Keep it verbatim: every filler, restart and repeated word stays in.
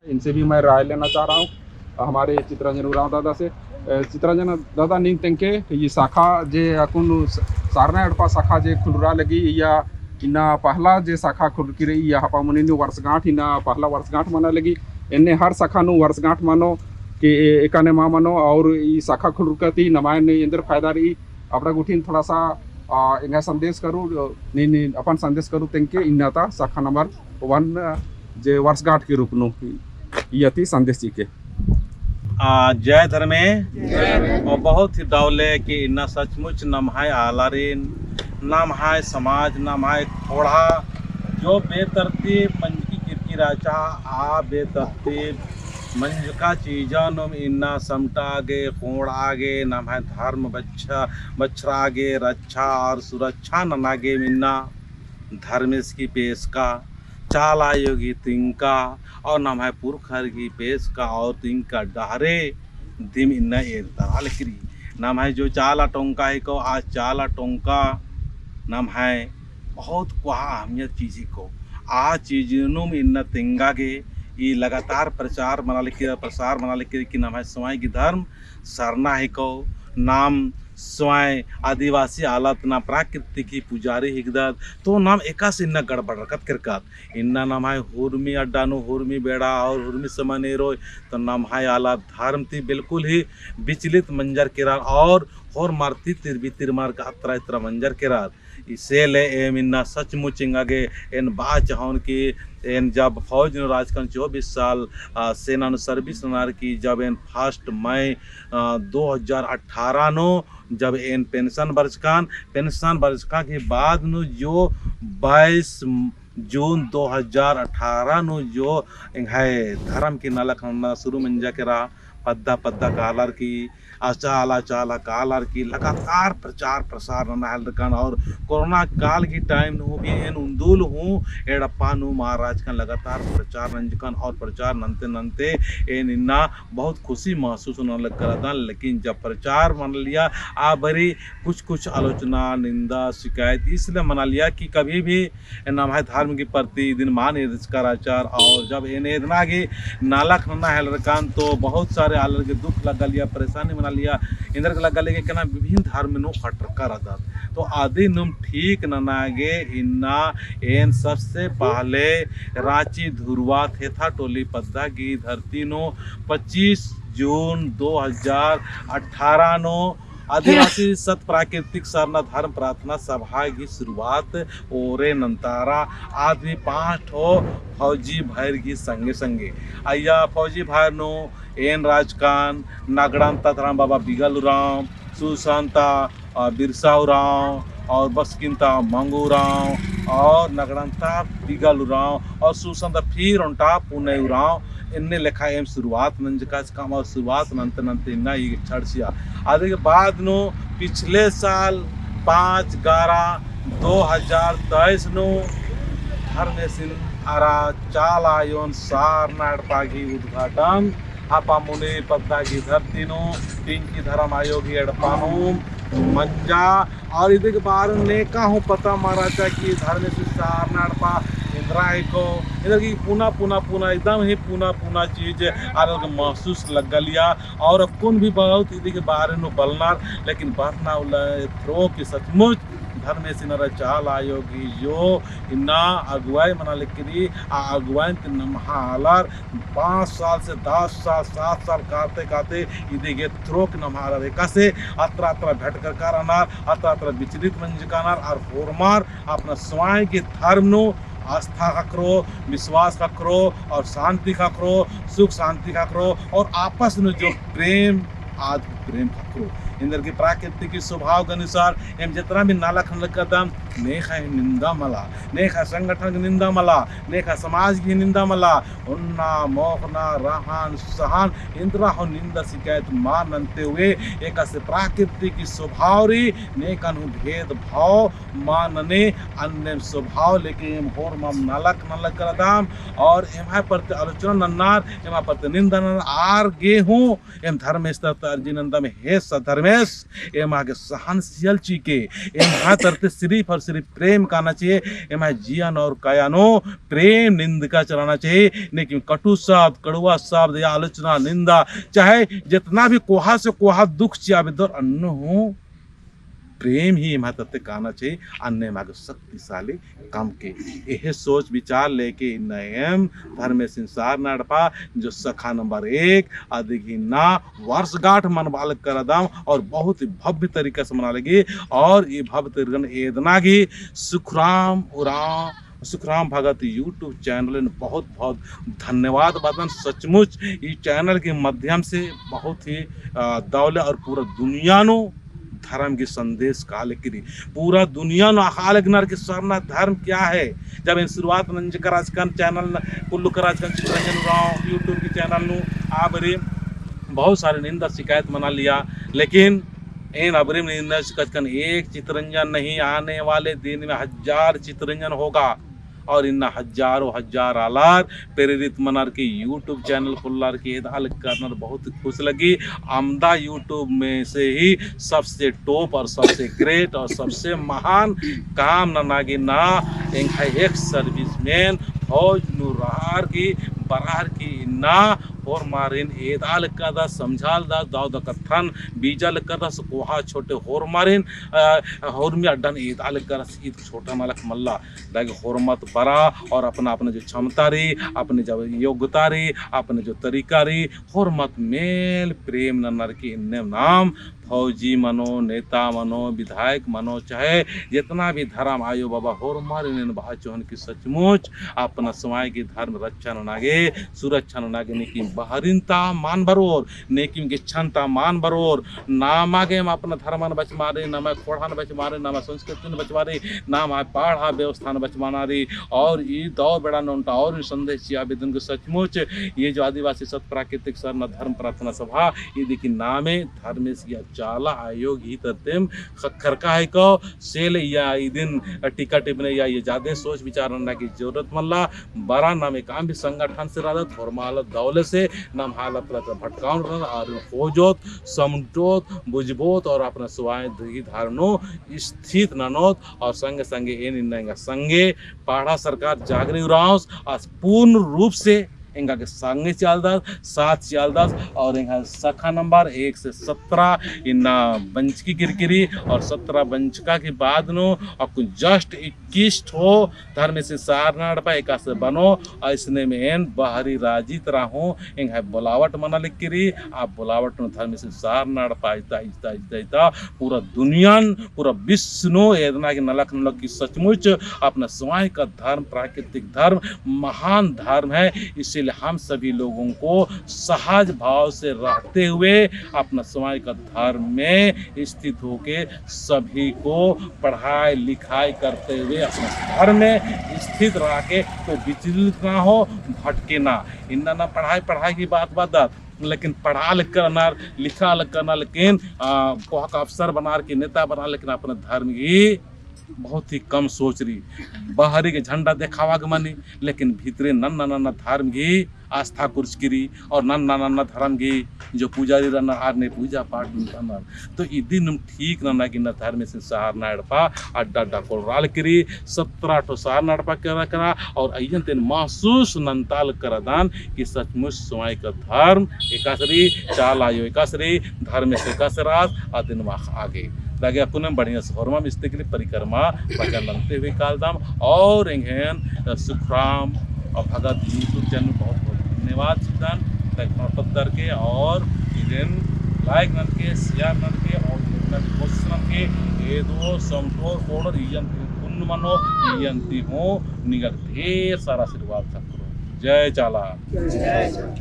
इनसे भी मैं राय लेना चाह रहा हूँ, हमारे चितरंजन उराँव दादा से। अ, चितरंजन दादा, नीन तेंके ई शाखा जे अक्कुन स-, सारना एड़पा शाखा जे खुलरा लगी, या इन्ना पहला जे शाखा खुलरकी रई, या हपामुनी नू वर्षगांठ, इन्ना पहला वर्षगांठ मना लगी, एन्ने हर शाखा नू वर्षगांठ मनो के ए-, एकाने मा मनो, और ई शाखा खुलरका ती नम्है नू एन्देर फायदा रई, अपना गुट्ठिन थोड़ा सा, आ, एंगा संदेश करू, नी, नी, अपन संदेश करू तेंके इन्ना ता शाखा नंबर वन, आ, जे वर्षगांठ के रूप नू इयती संदेश चिके। आ, जय धर्मे। जय धर्मे। और बहुत ही दौले कि इन्ना सचमुच नम्है आलारिन, नम्है समाज, नम्है खोंड़हा जो बेतरतीब मंजकी केरकी रहचा, आ बेतरतीब मंजका चीजन नुम इन्ना समटा गे, खोंड़आ गे, नम्है धर्म बच्छा, बछरा गे, रच्छा और सुरच्छा नना गे इन्ना धर्मेस गही पेसका, चाला आयो गही तिंका और नम्है पुरखर गही पेसका और तिंका डहरे दिम इन्ना एरतरा लगी रई। नम्है जो चाला टोंका हिको, आ चाला टोंका नम्है बहुत कोहा अहमियत चीज हिको। आ चीज नुम इन्ना तेंगा गे ई लगातार प्रचार मना लगी, प्रसार मना लगी कि नम्है स्वयं गही धर्म सरना हिको, नाम स्वयं आदिवासी आलत, नाम प्राकृतिक ही पुजारी हिकदत, तो नाम एकासे इन्ना गड़बड़रकत केरकत। इन्ना नम्है हुरमी अड्डा नू हुरमी बेड़ा और हुरमी समय एरोय, तो नम्है आलर धर्म ती बिल्कुल ही विचलित मंजर केरर और होरमर ती तिरबी तिरमर का अतरा इतरा मंजर केरर। इसेले एम इन्ना सचमुच एंगा गे एन बआ चाहोन कि एन जब फौज नू रहचकन चौबीस साल, आ, सेना नू service ननर की जब एन first मई, आ, दो हज़ार अठारह नू जब एन pension बरचकन, pension बरचका के बाद नू जो बाईस जून दो हज़ार अठारह नू जो एंग्है धर्म की नलख नन्ना शुरू मंजा केरा, पद्दा पद्दा कालर की, अचाला अचाला कालर की लगातार प्रचार प्रसार नना हेलरकन और कोरोना काल की time नू भी एन उन्दुल हूँ एड़पा नू मल रहचकन, लगातार प्रचार नंजकन और प्रचार नन्ते नन्ते एन इन्ना बहुत खुशी महसूस होना लग रहा था। लेकिन जब प्रचार मना लिया, आ बारी कुछ कुछ आलोचना, निंदा, शिकायत इसलिए मना लिया कि कभी भी नम्है धर्म की प्रति इदिन मल एदचका रहचर और जब एन एदना गे नलख नना हेलरकन तो बहुत सारे आलर गे दुख लग्गा लिया, परेशानी मना लिया, एन्देर गे लग्गा लिया कि एन विभिन्न धर्म नू खटरका रअदत। तो अदिनुम ठीक नना गे इन्ना एन सबसे पहले राँची धुर्वा थेथा टोली पद्दा गही धरती नू पच्चीस जून दो हज़ार अठारह नू आदिवासी सत प्राकृतिक सरना धर्म प्रार्थना सभा गही शुरुआत ओरे नन्तारा। आदमी पाँच ठो फौजी भैर गही संगे संगे अइय्या फौजी भैर नू एन रहचकन, नगड़न्ता धरम बाबा बिगल उराँव, सुसन्ता, अ, बिरसा उराँव और बसकिन्ता मंगू उराँव और नगड़न्ता बिगल उराँव और सुसन्ता फिर ओन्टा पुनई उराँव। एन्ने लेखा एम शुरुआत नंजकाचकम और शुरुआत नन्ते नन्ते इन्ना ई छड़सिया। अदिगे बाद नू पिछले साल पाँच ग्यारह दो हज़ार तेईस नू धर्मेसिन अरा चाला आयोन सारना एड़पा गही उद्घाटन हपामुनी पद्दा गही धरती नू, टिंकी धरम आयो गही एड़पा नू मंजा। और इदिगे बारे नेका हूँ पता मल रहचा कि धर्मेसिन सारना एड़पा एन्दरा हिको, एन्देर गे पुना, पुना, पुना, एकदम ही पुना, पुना चीज आलर गे महसूस लग्गा लिया। और अक्कुन भी बहुत इदिगे बारे नू बलनर, लेकिन बरना उल्ला एथ्रो कि सचमुच धर्मेसिन अरा चाला आयो गही जो इन्ना अगुवाई मना लगी रई, आ अगुवाई ती नम्है आलर पाँच साल से दस साल, सात साल काते काते इदिगे एथ्रो कि नम्है आलर एकासे अतरा अतरा भटकरका रअनर, अतरा अतरा विचलित मंजका रअनर, और होरमर अपना स्वयं गही धर्म नू आस्था ख़क्खरो, विश्वास ख़क्खरो और शांति ख़क्खरो, सुख शांति ख़क्खरो और आपस नू जो प्रेम आद प्रेम ख़क्खरो। एन्देर गे प्राकृतिक गही स्वभाव के अनुसार एम जेतना भी नलख नलख रअदम, नेखा ही निंदा मला, नेखा संगठन गही निंदा मला, नेखा समाज गही निंदा मला, ओन्ना, मोख़ना, रहन, सहन, एन्दरा हूँ निंदा शिकायत मल नन्ते हुए, एकासे प्राकृतिक गही स्वभाव रई, नेकन हूँ भेदभाव मल नने, अन्नेम स्वभाव लेके एम होरमम नलख नलख रअदम, और एम्है प्रति आलोचना नन्नर, एम्है प्रति निंदा नन्नर, आर गे हूँ एम धर्मेस तरती अर्जी नन्दा हे सधर्मेस, एमा गे सहनशील चिके, एम्है तरती सिर्फ और सिर्फ प्रेम काना चाहिए, एम्है जिया नू और काया नू प्रेम निंदका चलाना चाहिए। नेकिम कटु शब्द, कड़ुआ शब्द या आलोचना, निंदा, चाहे जितना भी कोहा से कोहा दुख चिआ बेद्दोर अन्नु हूँ प्रेम ही एम्है तरती काना चाहिए, अन्ने एमा गे शक्तिशाली कमके। एहे सोच विचार लेके इन्ना एम धर्मेसिन सरना एड़पा जो शाखा नंबर एक अदिगे इन्ना वर्षगांठ मनाबआ लगदम और बहुत ही भव्य तरीका से मना लगी। और ई भव्य तरीका एदना गे सुखराम उराँव, सुखराम भगत YouTube channel एन बहुत बहुत धन्यवाद बअदन। सचमुच ई channel के माध्यम से बहुत ही, अ, दौले और पूरा दुनिया नू धर्म की संदेश काले किरी। पूरा दुनिया नू अख़आ लगनर कि सरना धर्म क्या है। जब एन शुरुआत नंजका रहचकन channel न, कुल्लका रहचकन चितरंजन उराँव YouTube की channel नू, आ बारी बहुत सारे निंदा शिकायत मना लिया, लेकिन एन अबरिम निंदा शिकायत कन एक चितरंजन नहीं, आने वाले दिन में हजार चितरंजन होगा। और इन्ना हजारों हजार आलर प्रेरित मनर की YouTube channel खोलर की एदआ लगनर बहुत खुश लगी। अमदा YouTube में से ही सबसे top और सबसे great और सबसे महान काम नना गे ना एंग्है ex serviceman फौज नू रहर की बरर की इन्ना होरमारिन एदआ लगदस, समझालदस, दव दव कत्थन बीजा लगदस, कोहा छोटे होरमारिन, अ, होरमी अड्डन एदआ लगदस, ईद छोटा नलख मल्ला। दागे होरमत बरा और अपना, अपना जो क्षमता रई, अपने जो योग्यता रई, अपने जो तरीका रई, होरमत मेल प्रेम ननर की इन्ने नाम फौजी मनो, नेता मनो, विधायक मनो, चाहे जितना भी धर्म आयो बाबा होरमारिन एन बआ चोहन की सचमुच अपना समाज की धर्म रक्षा नना गे, सुरक्षा नना गे नेकिम बहरिन ता मल बरओर, नेकिम गेच्छन ता मल बरओर, नमा गेम अपना धर्मन बचमारी, नमा खोड़हन बचमारी, नमा संस्कृतिन बचमारी, नमा पड़हा व्यवस्थान बचमारी। और ई दव बेड़ा नू ओन्टा और ई संदेश चिआ बेद्दन कि सचमुच ये जो आदिवासी सत प्राकृतिक सरना धर्म प्रार्थना सभा, इदी की नामे धर्मेस या चाला आयो गही तरतेम ख़क्खरका है को, से ले या इदिन टीका टिप्पणी या ये जादे सोच विचार नना की जरूरत मल्ला। बरा नाम एकअम भी संगठन से रअदत, होरमा आलर दव ले से नाम हालत लत भटकाउन रअदत, आर खोजोत, समटोत, बुझबोत और अपना समाज धर्म नू स्थित ननोत। और संगे संगे एन इन्ना एंगा संगे पड़हा सरकार जागरी उराँवस, आस पूर्ण रूप से एंगा के संगे चिआलदस, साथ चिआलदस। और एंगा शाखा नंबर एक से सत्रह इन्ना बंचकी किरकिरी और सत्रह बंचका के बाद नू अक्कुन just इक्कीस ठो धर्मेसिन सरना एड़पा एकासे बनो। अइसने में एन बहरी राजी तरा हूँ, एंग्है बुलावट मना लगी किरी, आ बुलावट नू धर्मेसिन सरना एड़पा इजता, इजता, इजता, इजता, पूरा दुनियन, पूरा विश्व नू एदना की नलख नू लगी कि सचमुच अपना स्वयं का धर्म, प्राकृतिक धर्म, महान धर्म है। इसीलिए हम सभी लोगों को सहज भाव से रहते हुए अपना स्वयं का धर्म में स्थित होके सभी को पढ़ाई लिखाई करते हुए अपना धर्म में स्थित रह के कोई विचलित ना हो, भटके ना। इन्ना ना पढ़ाई, पढ़ाई की बात बअदत, लेकिन पढ़आ लगनर, लिखआ लगनर, लेकिन, आ, कोहा का अफसर बनर की नेता बनर, लेकिन अपना धर्म की बहुत ही कम सोच रई। बहरी के झंडा देखावा गे मनी, लेकिन भीतरे नन्ना नन्ना धर्म की आस्था कुर्चकी रई और नन्ना नन्ना धर्म की जो पुजारी रअनर आर ने पूजा पाठ नंजनर। तो इदिन ठीक नना गे इन्ना धर्मेसिन सरना एड़पा अड्डा अड्डा कोड़रआ लगी किरी, सत्रह ठो सरना एड़पा केरा केरा और अइय्यन ती एन महसूस नन्ता लगी केरदन कि सचमुच स्वयं का धर्म एकासे रई, चाला आयो एकासे रई, धर्मेस एकासे रअस, अदिन मा आगे। दागे अक्कुन बढ़िया से होरमम इस्ते के लिए परिक्रमा बचन नन्ते हुए कालदम और एंगेन, अ, सुखराम और भगत YouTube channel बहुत बहुत धन्यवाद चिअदन, ताकि नोटत दर के और इदेन like ननके, share ननके और जितना भी कोशिश ननके, एदो समटोर कोड़ोर इय्यन पुन्न मनो, इय्यन ती हूँ निंगा ढेर सारा आशीर्वाद ख़क्खरो। जय चाला। जय चाला।